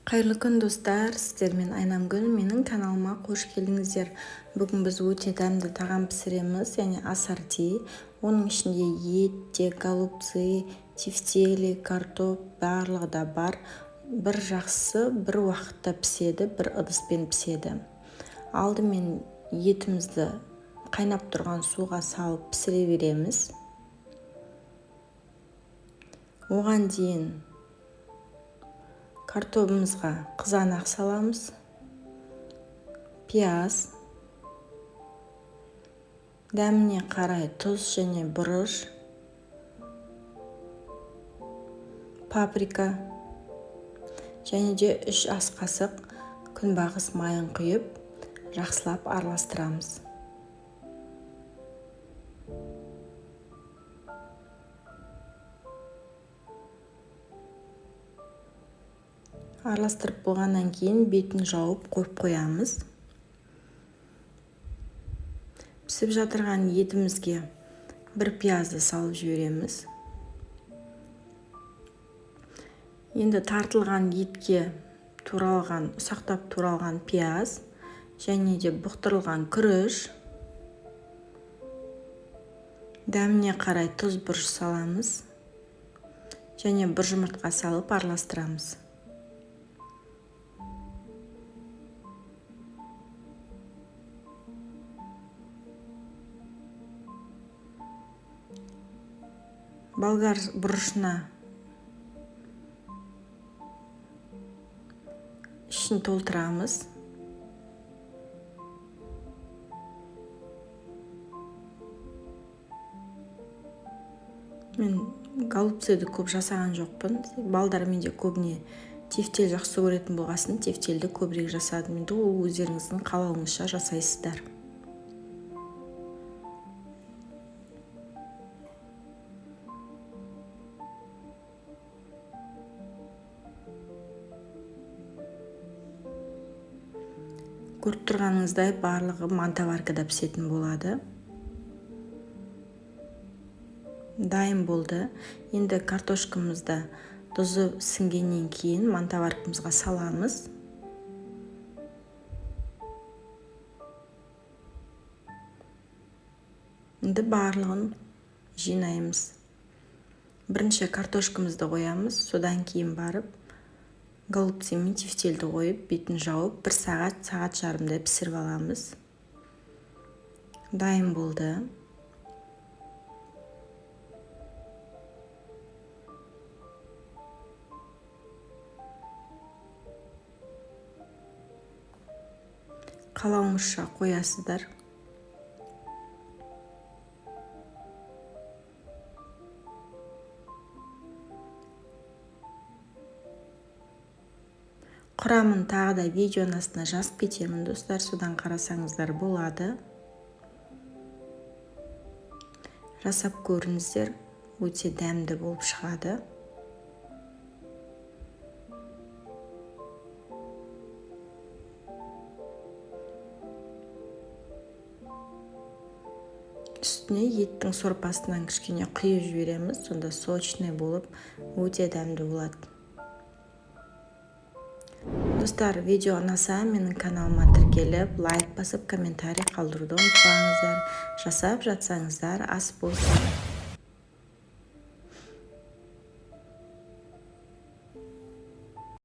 Қайырлы күн, достар! Сіздермен Айнамгүл. Менің каналыма қош келдіңіздер. Бүгін біз өте дәмді тағам пісіреміз, яғни ассорти. Оның ішінде ет те, голубцы, тефтели, картоп, барлығы да бар. Бір жақсысы, бір уақытта піседі, бір ыдыспен піседі. Алдымен етімізді қайнап тұрған суға салып пісіре береміз. Оған дейін картобымызға қызанақ саламыз, пияз, дәміне қарай тұз және бұрыш, паприка және де 3 ас қасық күнбағыс майын құйып, жақсылап араластырамыз. Араластырып болғаннан кейін бетін жауып қойып қоямыз. Пісіп жатырған етімізге бір пиязды салып жібереміз. Енді тартылған етке туралған, ұсақтап туралған пияз және де бұқтырылған күріш, дәміне қарай тұз, бұрыш саламыз және бір жұмыртқа салып араластырамыз. Болгар бұрышына ішін толтырамыз. Мен голубцыды көп жасаған жоқпын. Балдар менде көбіне тефтел жақсы көретін болғасын, тефтелді көбірек жасадым. Енді ол өздеріңіздің қалауыңызша жасайсыздар. Көріп тұрғаныңыздай, барлығы мантоваркада пісетін болады. Дайын болды. Енді картошкамызды тұзы сіңгеннен кейін мантоваркамызға саламыз. Енді барлығын жинаймыз. Бірінші картошкамызды қоямыз, содан кейін барып голубцы мен тефтельді қойып, бетін жауып, бір сағат, сағат жарымдай пісіріп аламыз. Дайын болды. Қалауыңызша қоясыздар. Құрамын тағы да видеоның астына жазып кетемін, достар, содан қарасаңыздар болады. Жасап көріңіздер, өте дәмді болып шығады. Үстіне еттің сорпасынан кішкене құйып жібереміз, сонда сочный болып, өте дәмді болады. Достар, видео ұнаса, менің каналыма тіркеліп, лайк басып, комментарий қалдыруды ұмытпаңыздар. Жасап жатсаңыздар, ас болсын.